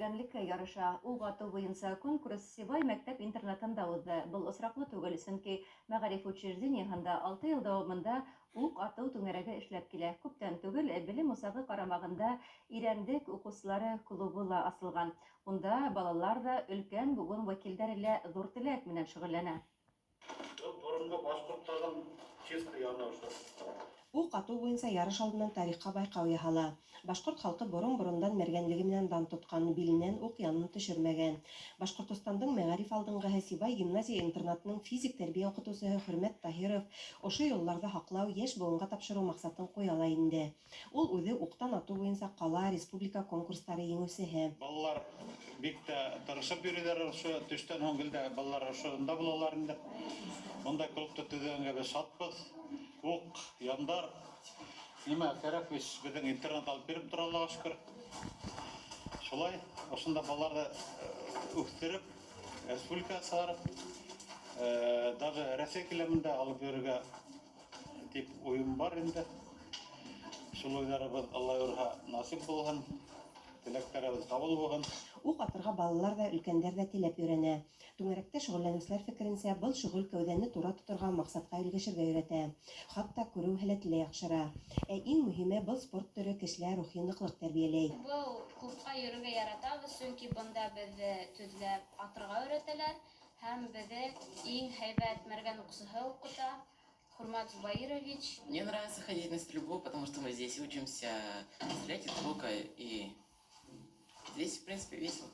мәргәнлеккә ярыша. Ук ату буенча конкурс Сибай мәктәп-интернатында узды. Был осраклы түгел, чөнки мәгариф учреждениеһында 6 ел дәвамында ук ату түңәрәге эшләп килә. Күптән түгел белем учагы карамагында Ирәндек укучылары клубы ла асылган. Унда балалар да, өлкән буын вәкилләре лә зур теләк менән шөгыльләнә. Был боронғо башҡорттарҙың чисто яны ошо. Уҡ атыу буйынса ярыш алдынан тарихҡа байҡау яһала. Башҡорт халҡы борон-борондан мәргәнлеге менән дан тотҡан, биленән уҡ янын төшөрмәгән. Башҡортостандың мәғариф алдынғыһы Сибай гимназия-интернатының физик тәрбиә уҡытыусыһы Хөрмәт Таһиров ошо йолаларҙы һаҡлау, йәш быуынға тапшырыу маҡсатын ҡуя ла инде. Ул үҙе уҡтан атыу буйынса ҡала, республика конкурстары еңеүсеһе. Балалар бик тә тырышып йөрөйҙәр, ошо төштән һуң гел дә балалар ошонда булалар инде. Бындай клубты төҙөгәнгә беҙ шатбыҙ. Уҡ, яндар, нимә кәрәк, беҙҙең интернат алып биреп тора, Аллаға шөкөр. Шулай, ошонда балаларҙы үҫтереп, республикаға сығарып, даже Рәсәй күләмендә алып йөрөргә тип уйым бар инде. Шул уйҙарыбыҙ, Алла бирһә, насип булһын, теләктәребеҙ ҡабул булһын. Уҡ атырға балалар ҙа, өлкәндәр ҙә теләп өйрәнә. Түңәрәктә шөғөлләнеүселәр фекеренсә, был шөғөл кәүҙәне тура тоторға, маҡсатҡа өлгәшергә өйрәтә. Хатта күреү һәләте лә яҡшыра. Ә иң мөһиме, был спорт төрө кешелә рухи ныҡлыҡ тәрбиәләй. Был клубҡа йөрөргә яратабыҙ, сөнки бында беҙҙе төҙләп атырға өйрәтәләр һәм беҙҙе иң һәйбәт мәргән уҡсыһы уҡыта, Хурмат Зубаирович. Мне нравится ходить на стрельбу, потому что мы здесь учимся стрелять из лука, и здесь, в принципе, весело.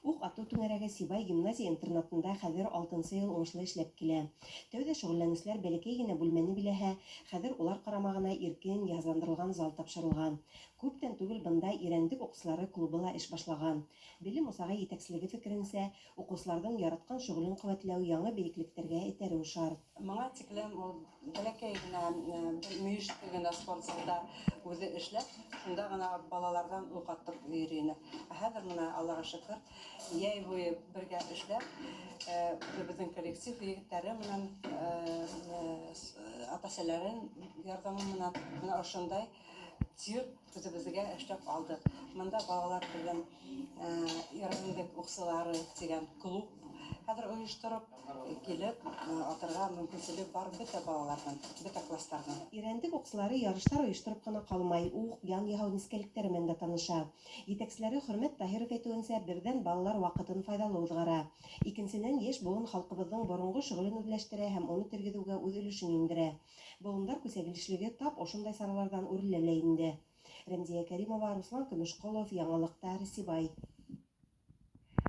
Уҡ атыу түңәрәге Сибай гимназия-интернатында хәҙер алтынсы йыл уңышлы эшләп килә. Тәүҙә шөғөлләнеүселәр бәләкәй генә бүлмәне биләһә, хәҙер улар ҡарамағына иркен, йыһазландырылған зал тапшырылған. Күптән түгел бында Ирәндек уҡсылары клубы ла эш башлаған. Белем усағы етәкселеге фекеренсә, уҡыусыларҙың яратҡан шөғөлөн ҡеүәтләү, яңы бейеклектәргә этәреү шарт. Быға тиклем ул бәләкәй генә бер мөйөштө генә спортзалда үҙе эшләп, шунда ғына балаларҙан уҡ атып йөрөй ине. Ә хәҙер мына, Аллаға шөкөр, йәй буйы бергә эшләп, үҙебеҙҙең коллектив егеттәре менән, ата-әсәләрен ярҙамы менән мына ошондай тир үҙебеҙгә эшләп алдыҡ. Мында балалар беҙҙең Ирәндек уҡсылары тигән клуб хәҙер ойоштороп, килеп атырға мөмкинселек бар бөтә балаларҙың, бөтә кластарҙың. Ирәндек уҡсылары ярыштар ойоштороп ҡына ҡалмай, уҡ, ян яһау нескәлектәре менән дә таныша. Етәкселәре Хөрмәт Таһиров әйтеүенсә, берҙән, балалар ваҡытын файҙалы уҙғара. Икенсенән, йәш быуын халҡыбыҙҙың боронғо шөғөлөн үҙләштерә һәм уны тергеҙеүгә үҙ өлөшөн индерә. Быуындар күсәгилешлеге тап ошондай сараларҙан үрелә лә инде. Рәмзиә Кәримова, Руслан Көмөшҡолов, Яңылыҡтар, Сибай.